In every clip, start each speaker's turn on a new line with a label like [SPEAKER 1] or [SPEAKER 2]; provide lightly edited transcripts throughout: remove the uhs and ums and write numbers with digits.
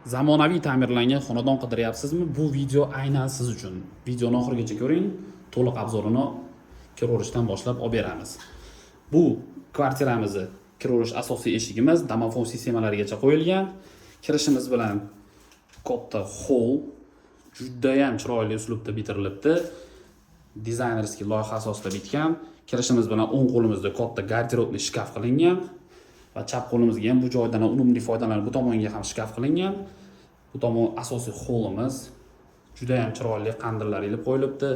[SPEAKER 1] Zamonaviy ta'mirlangan xonadon qidiryapsizmi? Bu video aynan siz uchun. Videoni oxirigacha ko'ring, to'liq обзор ini kiraverishdan boshlab olib beramiz. Bu kvartiramizni kiraverish asosiy eshigimiz domofon sistemalarigacha qo'yilgan. Kirishimiz bilan katta холл judayam chiroyli uslubda bitirilibdi. Дизайнерский loyiha asosida bitgan. Kirishimiz bilan o'ng qo'limizda katta гардеробный shkaf qilingan va chap qo'limizga ham bu joydan ham unumli foydalanib bu tomonga ham shkaf qilingan. Bu tomon asosiy hollimiz. Juda ham chiroyli qandillar ilib qo'yilibdi.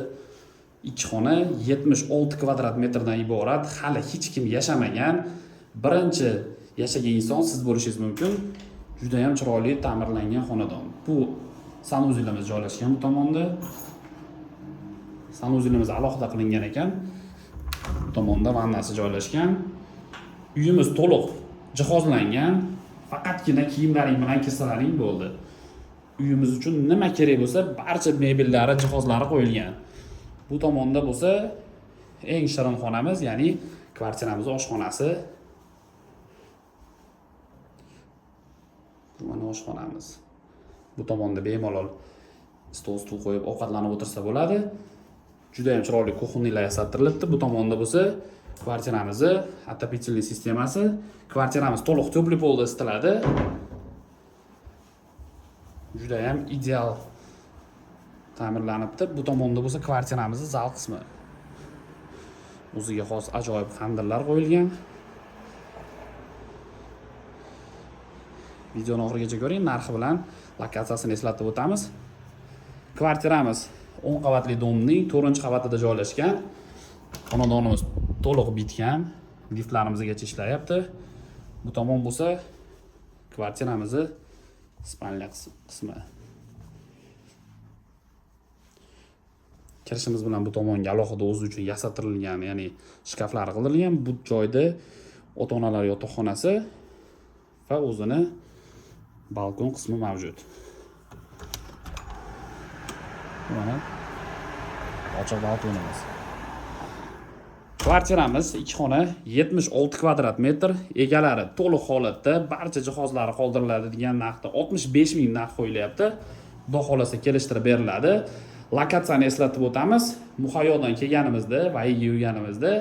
[SPEAKER 1] Ikki xona 76 kvadrat metrdan iborat. Hali hech kim yashamagan. Birinchi yashagan inson siz bo'lishingiz mumkin. Juda ham chiroyli ta'mirlangan xonadon. Bu санузел imiz joylashgan bu tomonda. Санузел imiz alohida qilingan ekan. Bu tomonda vannasi joylashgan. Uyimiz to'liq jihozlangan. Faqatgina kiyimlaring bilan kirsalaring bo'ldi. Uyimiz uchun nima kerak bo'lsa, barcha mebellari, jihozlari qo'yilgan. Bu tomonda bo'lsa eng shirin xonamiz, ya'ni kvartiramiz oshxonasi. Bu mana oshxonamiz. Bu tomonda bemalol stol stul qo'yib ovqatlanib o'tirsa bo'ladi. Juda ham chiroyli кухонный lar yasattirilibdi. Bu tomonda bo'lsa kvartiramizni отопительный sistemasi. Kvartiramiz to'liq тёплый пол da isitiladi. Juda ham ideal ta'mirlanibdi. Bu tomonda bo'lsa kvartiramizni zal qismi. O'ziga xos ajoyib qandillar qo'yilgan. Videoni oxirigacha ko'ring, narxi bilan lokatsiyasini eslatib o'tamiz. Kvartiramiz 10 qavatli domning 4-qavatida joylashgan. Xonadonimiz to'liq bitgan, liftlarimizgacha ishlayapti. Bu tomon bo'lsa kvartiramizni спальня qismi. Kirishimiz bilan bu tomonga alohida o'zi uchun yasatirilgan, ya'ni shkaflar qilingan. Bu joyda ota-onalar yotoqxonasi va o'zini balkon qismi mavjud. Mana ochiq balkonimiz. Kvartiramiz ikki xona 76 kvadrat metr, egalari to'liq holatda, barcha jihozlari qoldiriladi degan narxda 65 ming narx qo'yilyapti. Xudo xohlasa kelishtirib beriladi. Lokatsiyani eslatib o'tamiz. Muhayyodan kelganimizda, Vayga yurganimizda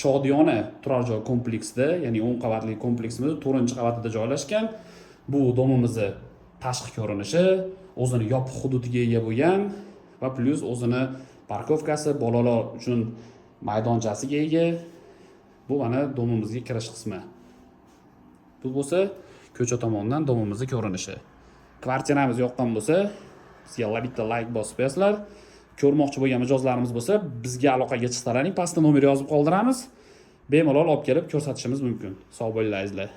[SPEAKER 1] Shodiyona turar joy kompleksida, ya'ni 10 qavatli kompleksimiz 4-qavatida joylashgan. Bu domimizni tashqi ko'rinishi, o'zini yopiq hududiga ega bo'lgan va plyus o'zini parkovkasi, bolalar uchun maydonchasiga ega. Bu mana domimizga kirish qismi. Bu bo'lsa ko'cha tomondan domimizni ko'rinishi. Kvartiramiz yoqqan bo'lsa, bizga bitta like bosib qo'yasizlar. Ko'rmoqchi bo'lgan mijozlarimiz bo'lsa, bizga aloqaga chiqsalaring, pastda nomer yozib qoldiramiz. Bemalol olib kelib ko'rsatishimiz mumkin. Sog' bo'linglar, azizlar.